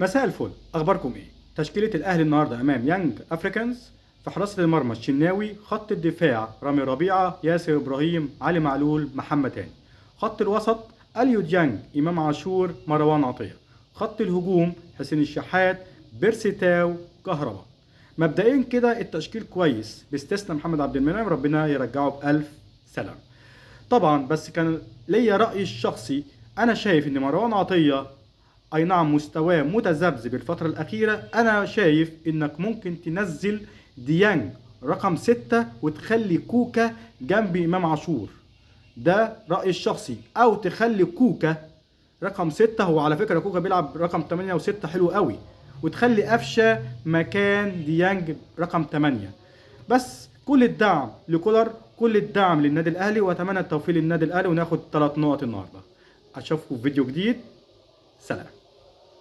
مساء الفل، اخباركم ايه؟ تشكيله الاهلي النهارده امام يانج افريكانز. في حراسة المرمى الشناوي، خط الدفاع رامي ربيعة، ياسر ابراهيم، علي معلول، محمد هاني. خط الوسط اليو ديانج، امام عاشور، مروان عطية. خط الهجوم حسين الشحات، بيرسي تاو، كهربا. مبدئيا كده التشكيل كويس باستثناء محمد عبد المنعم، ربنا يرجعه بألف سلامه. طبعا بس كان ليا رأيي الشخصي، انا شايف ان مروان عطية اي نعم مستواه متذبذب الفترة الأخيرة، أنا شايف إنك ممكن تنزل ديانج رقم 6 وتخلي كوكا جنب إمام عاشور، ده رأيي الشخصي، أو تخلي كوكا رقم 6، هو على فكرة كوكا بيلعب رقم 8 و6 حلو قوي، وتخلي قفشة مكان ديانج رقم 8. بس كل الدعم لكولر، كل الدعم للنادي الأهلي، وأتمنى التوفيق للنادي الأهلي وناخد 3 نقط النهاردة. أشوفكم في فيديو جديد، سلام.